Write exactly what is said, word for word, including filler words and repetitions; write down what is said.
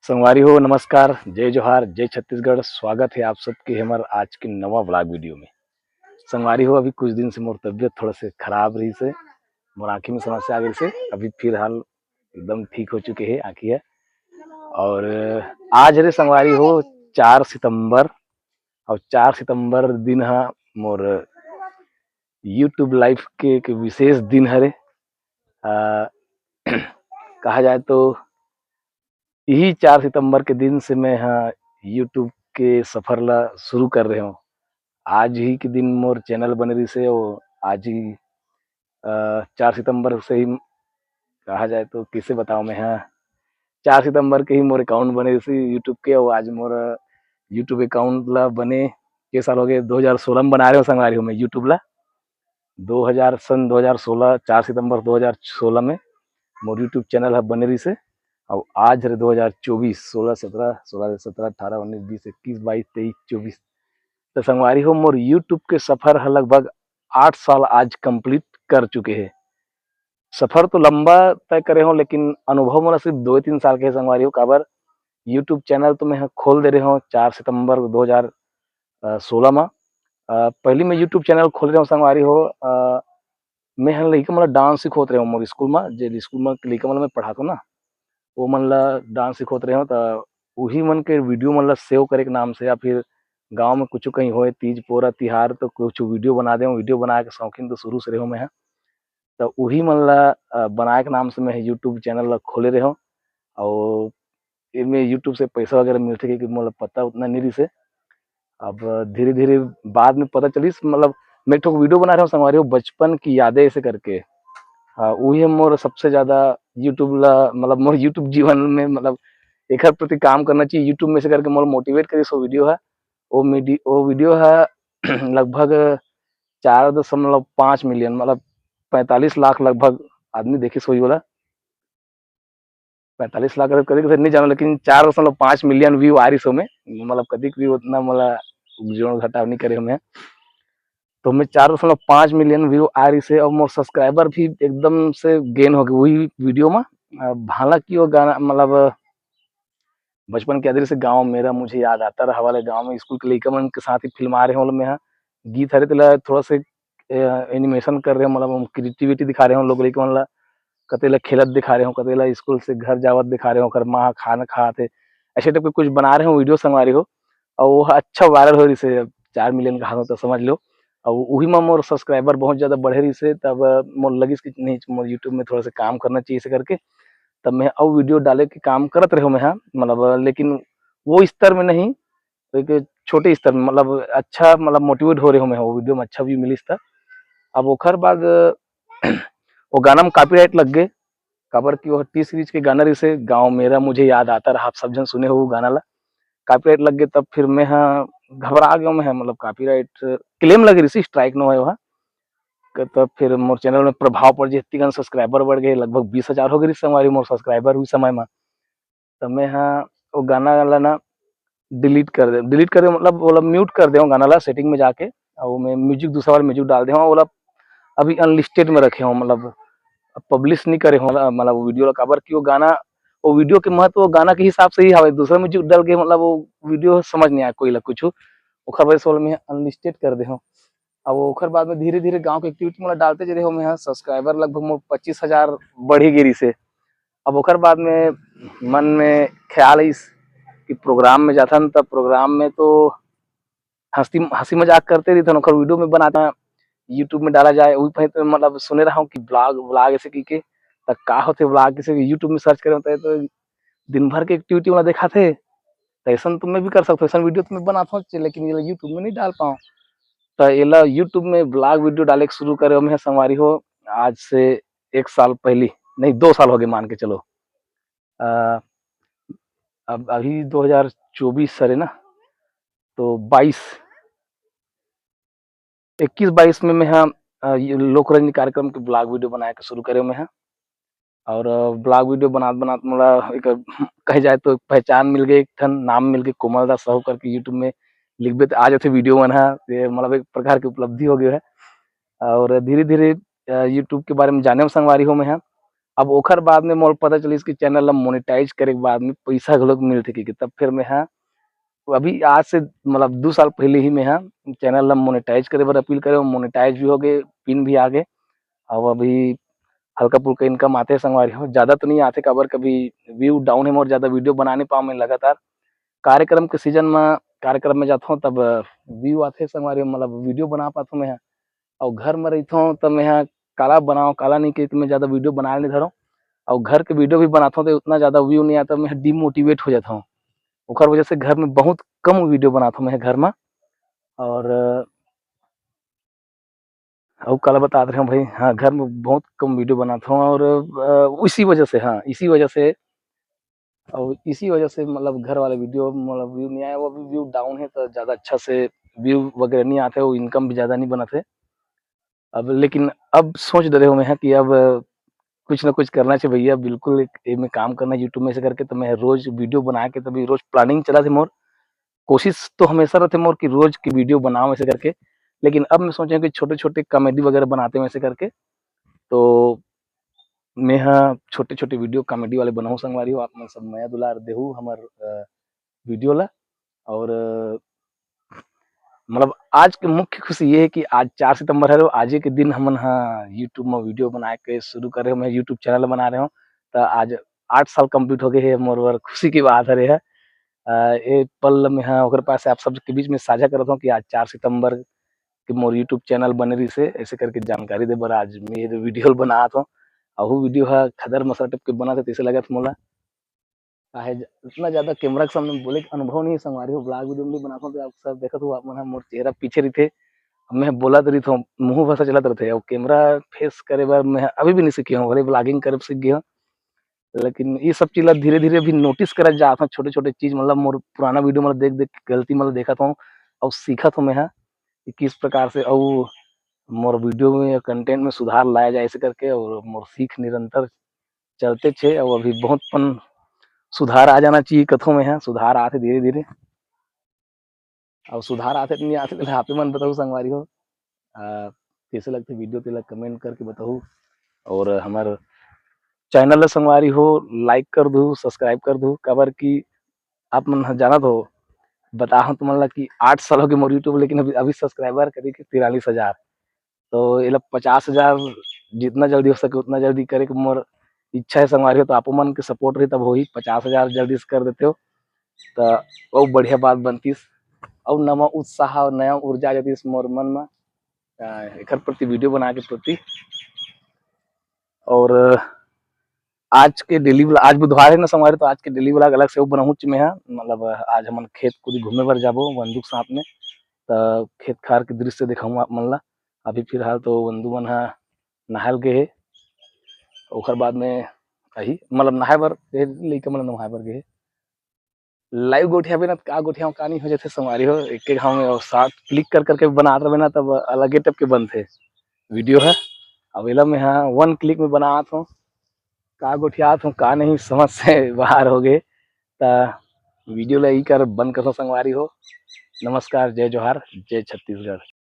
संगवारी हो, नमस्कार, जय जोहार, जय छत्तीसगढ़। स्वागत है आप सबके हमर आज के नवा vlog video में। संगवारी हो, अभी कुछ दिन से मोर तबीयत थोड़ा से खराब रहिस हे, मोर आँखी में समस्या आ गइस हे। अभी फिलहाल एकदम ठीक हो चुके हे आँखी ह। और आज हरे संगवारी हो चार सितंबर, और चार सितंबर दिन ह मोर YouTube life के एक विशेष दिन हरे। अ, कहा जाए तो इही चार सितंबर के दिन से मैं ह YouTube के सफर ला शुरू कर रहे हूँ। आज ही के दिन मोर channel बने रहिस हे, वो आज ही, अ, चार सितंबर से ही कहा जाए तो कैसे बताऊँ मैं ह, चार सितंबर के ही मोर account बने रहिस हे YouTube के, और आज मोर YouTube account ला बने के साल हो गए, दो हज़ार सोलह में बना रहे हो संगवारी हो मैं YouTube ला। दो हज़ार, सन दो हज़ार सोलह, चार सितंबर दो हज़ार सोलह में मोर YouTube channel ह बने रहिस हे। और आज हरे दो हज़ार चौबीस, सोलह, सत्रह, सोलह, सत्रह, अठारह, उन्नीस, बीस, इक्कीस, बाईस, तेईस, चौबीस। तो संगवारी हो, मोर YouTube के सफर ह लगभग आठ साल आज complete कर चुके हे। सफर तो लंबा तय करे हो, लेकिन अनुभव मोला सिर्फ दो तीन साल के हे संगवारी हो। काबर, YouTube channel तो मैं ह खोल दे रहे हो चार सितंबर दो हज़ार सोलह में। अ, पहली मैं YouTube channel खोले रहे हो संगवारी हो, अ, मैं ह लइका मन ला dance सिखोत रहे हो मोर स्कूल में, जे स्कूल में लइका मन ला मैं पढ़ात हो ना, वो मन ला dance सिखोत रहे हो, त उही मन के video मन ला save करे के नाम से, या फिर गाँव में कुछ कहीं होए, तीज पोरा तिहार, तो कुछ video बना दे हो। Video बनाए के शौकीन तो शुरू से रहे हो मैं ह। त उही मन ला, अ, बनाए के नाम से मैं ह YouTube channel ला खोले रहे हो। और एमे YouTube से पैसा वगैरह मिलथे कि मोला पता उतना नहीं रहिस हे। अब धीरे-धीरे बाद में पता चलिस, मतलब मैं एक ठो video बना रहे हो संगवारी हो, बचपन की यादें ऐसे करके। हाँ, उही मोर सबसे ज़्यादा YouTube ला, मतलब मोर YouTube जीवन में, मतलब एकर प्रति काम करना चाहिए, YouTube में से करके मोला motivate करिस वो video ह। वो मिडी-, वो video ह लगभग चार दशमलव पाँच million, मतलब पैंतालीस लाख लगभग आदमी देखिस होही ओला। पैंतालीस लाख करीब, करीब से नहीं जानो, लेकिन चार दशमलव पाँच million view आ रहिस ओमे, मतलब कतिक भी उतना मोला जोड़ घटाव नहीं करे हो मैं। तो मैं चार दशमलव पाँच million view आ रहिस हे, और मोर subscriber भी एकदम से gain हो गए वही video में। अ, हालांकि वो गाना, मतलब बचपन के याद जैसे गाँव मेरा मुझे याद आता रहा वाले गाँव में स्कूल के लइका मन के साथ ही फिल्मा रहे हो मैं ह। गीत हरे तेला थोड़ा से, अ, animation कर रहे हो, मतलब हम creativity दिखा रहे हो लोग लइका मन ला, कते ला खेलत दिखा रहे हो, कते ला स्कूल से घर जावत दिखा रहे हो, ओकर माँ खाना खात हे, ऐसे type के कुछ बना रहे हो video संगवारी हो। और वो अच्छा viral हो रहिस हे, चार million कहा तो समझ लो। और उही में मोर subscriber बहुत ज़्यादा बढ़े रहिस हे, तब मोर लगिस कि नहीं, मोर YouTube में थोड़ा सा काम करना चाहिए ऐसे करके। तब मैं अउ video डाले के काम करत रहे हो मैं ह, मतलब लेकिन वो स्तर में नहीं, एक छोटे स्तर में, मतलब अच्छा, मतलब motivate हो रहे हो मैं ह, वो video में अच्छा view मिलिस त। अब ओखर बाद वो गाना में copyright लग गे, काबर कि वो T Series के गाना रहिस हे, गाँव मेरा मुझे याद आता रहा, आप सब झन सुने हो वो गाना ला। Copyright लग गे, तब फिर मैं ह घबरा गया मैं ह, मतलब copyright claim लगे रहिस, strike नो होय वहाँ। क-, तब फिर मोर channel में प्रभाव पड़ गे, इतनी गाना subscriber बढ़ गए, लगभग बीस हज़ार हो गए रहिस संगवारी मोर subscriber उही समय में। त मैं ह वो गाना ला ना delete कर दे, delete कर दे मतलब ओला mute कर दे गाना ला setting में जाके, और मैं music दूसरा वाला music डाल दे हूँ, ओला अभी unlisted में रखे हूँ, मतलब publish नहीं करे हूँ, मतलब वो video ला, काबर कि वो गाना, वो video के महत्व वो गाना के हिसाब से ही हवे, दूसरा music डाल के मतलब वो video समझ नहीं आया कोई ला कुछ, ओखर वजह से ओला मैं unlisted कर दे हूँ। अब ओखर बाद में धीरे-धीरे गाँव के activity मोला डालते जे रहे हो, मैं ह subscriber लगभग मोर पच्चीस हज़ार बढ़ी गे रिहिस हे। अब ओखर बाद में मन में ख्याल आइस कि program में जाथन, त program में तो हँसी, हँसी मजाक करते रहिथन, ओखर video में बनाते हैं, YouTube में डाला जाए। उही पहले तो मतलब सुने रहा हूँ कि vlog, vlog ऐसे कहिके, त का होथे vlog, किसी YouTube में search करे होते तो दिन भर के activity वाला दिखाथे। त अइसन तो मैं भी कर सकथों, अइसन video तो मैं बनात हों, लेकिन ये YouTube में नहीं डाल पाऊँ। त एला YouTube में vlog video डाले के शुरू करे हों मैं ह संगवारी हो, आज से एक साल पहली, नहीं, दो साल हो गए मान के चलो। अ, अब अभी दो हज़ार चौबीस सरे ना, तो बाईस, इक्कीस बाईस में मैं ह, अ, ये लोक रंजनी कार्यक्रम के vlog video बनाए के शुरू करे हों मैं ह। और, अ, vlog video बनात, बनात मोला एक कहे जाए तो पहचान मिल गई, एक ठन नाम मिल गई, कोमल दास साहू करके YouTube में लिखबे त आ जाथे video मन ह। ये मतलब एक प्रकार के उपलब्धि हो गया है। और धीरे-धीरे, अ, YouTube के बारे में जाने हों संगवारी हो मैं ह। अब ओखर बाद में मोला पता चलिस कि चैनल ला मोनेटाइज करे के बाद में पइसा घलोक मिलथे कहिके, तब फिर मैं हा, अभी आज से मतलब दू साल पहले ही मैं हा चैनल ला मोनेटाइज करे बर अपील करे, मोनेटाइज भी हो गए, पिन भी आ गए, अउ अभी हल्का फुल्का इनकम आथे संगवारी हो, ज़्यादा तो नहीं आथे, काबर कभी व्यू डाउन है मोर, ज़्यादा वीडियो बना नहीं पाऊँ मैं लगातार। कार्यक्रम के सीजन में कार्यक्रम में जाथों तब व्यू आथे संगवारी हो, मतलब वीडियो बना पाथों मैं हा। अउ घर में रहिथों तब मैं हा काला बनाओ काला नहीं कहिके मैं ज़्यादा वीडियो बनाए नहीं धरों। अउ घर के वीडियो भी बनाथों तो उतना ज़्यादा व्यू नहीं आता, मैं डिमोटिवेट हो जाता हूँ। ओकर वजह से घर में बहुत कम वीडियो बनाथों मैं घर में। और अउ काला बतात रहे हूँ भाई, हाँ, घर में बहुत कम वीडियो बनाता हूँ और अ, इसी वजह से, हाँ, इसी वजह से, और इसी वजह से मतलब घर वाले वीडियो मतलब व्यू नहीं आया, वो भी व्यू डाउन है तो ज़्यादा अच्छा से व्यू वगैरह नहीं आते, वो इनकम भी ज़्यादा नहीं बनाते। अब लेकिन अब सोच डरे हूँ मैं हा कि अब कुछ ना कुछ करना चाहिए भैया, बिल्कुल एक एमे काम करना है YouTube में ऐसे करके, तो मैं रोज़ वीडियो बना के तभी रोज़ प्लानिंग चला थे मोर। कोशिश तो हमेशा रहते मोर कि रोज़ की वीडियो बनाओ ऐसे करके, लेकिन अब मैं सोचे हूँ कि छोटे-छोटे कॉमेडी वगैरह बनाते हैं ऐसे करके। तो मैं हा छोटे-छोटे वीडियो कॉमेडी वाले बनाऊँ संगवारी हो, आप मन सब मया दुलार देहू हमर अ, वीडियो ला। और अ, मतलब आज के मुख्य खुशी ये है कि आज चार सितंबर हरे, आज के दिन हमन हा YouTube में वीडियो बनाए के शुरू करे, मैं YouTube चैनल बना रहे हूँ। तो आज आठ साल कंप्लीट हो गए है मोर बर, खुशी की बात हरे है। अ, ए पल में हा ओकर पास आप सब के बीच में साझा करत हूँ कि आज चार सितंबर के मोर YouTube चैनल बने रहिसे, ऐसे करके जानकारी दे बर आज मैं ये वीडियो बनात हूँ। अहू वीडियो हा खदर मसरा टाइप के बनत हे, तैसे लगत मोला। काहे ज-, इतना ज़्यादा कैमरा के सामने बोले के अनुभव नहीं है संगवारी हो, ब्लॉग वीडियो नहीं बनात हूँ, तो आप सब देखत हो, आप मन हा मोर चेहरा पीछे रहिथे, मैं बोलत रहिथों, मुँह भाषा चलत रहिथे, अउ कैमरा फेस करे बर मैं अभी भी नहीं सीखे हूँ, भले ब्लॉगिंग करे सीख गए हूँ, लेकिन ये सब चीज़ ला धीरे-धीरे भी नोटिस करत जात हूँ, छोटे-छोटे चीज़ मतलब मोर पुराना वीडियो मतलब देख-देख के गलती मतलब देखत हूँ अउ सीखत हूँ मैं हा, कि किस प्रकार से अउ मोर वीडियो में या कंटेंट में सुधार लाया जाए ऐसे करके, अउ मोर सीख निरंतर चलते छे, अउ अभी बहुत पन सुधार आ जाना चाहिए कथों में हा, सुधार आथे धीरे-धीरे। अउ सुधार आथे कि नहीं आथे, तेला आपे मन बताहू संगवारी हो। अ, कैसे लगथे वीडियो, तेला कमेंट करके बताहू। और हमर चैनल ला संगवारी हो, लाइक कर दू, सब्सक्राइब कर दू, काबर कि आप मन ह जानत हो, बताहूँ तुमन ला कि आठ साल हो गए मोर YouTube, लेकिन अभी, अभी सब्सक्राइबर करीब तिरालीस हज़ार। तो एला पचास हज़ार जितना जल्दी हो सके उतना जल्दी करे के मोर इच्छा है संगवारी हो। तो आपो मन के सपोर्ट रही तब होही, पचास हज़ार जल्दी से कर देते हो तो बहुत बढ़िया बात बनतीस, अउ नवा उत्साह अउ नया ऊर्जा आ जातीस मोर मन में, अ, एकर प्रति, वीडियो बना के प्रति। और आज के डेली व्लॉग, आज बुधवार है ना संगवारी, तो आज के डेली व्लॉग अलग से वो बनाहूँ मैं हा। मतलब आज हमन खेत कुदी घूमे बर जाबो बंधु के साथ में, तो खेत खार के दृश्य दिखाऊँ आप मन ला। अभी फिलहाल तो बंधु मन हा नहाए ल गे हे, ओकर बाद में अही मतलब नहाए बर, ए, लइका मन नहाए बर गे हे। लाइव गोठियाबे ना, का गोठियाव का नहीं हो जाथे संगवारी हो, एक एक घाव में और शॉर्ट क्लिक कर करके बनात रहे ना, तब अलगे टाइप के बनथे वीडियो है। अब एला मैं हा वन क्लिक में बनात हूँ, का गोठियात हूँ का नहीं, समझ से बाहर हो गए। त वीडियो ला ई कर बंद करथों संगवारी हो। नमस्कार, जय जोहार, जय छत्तीसगढ़।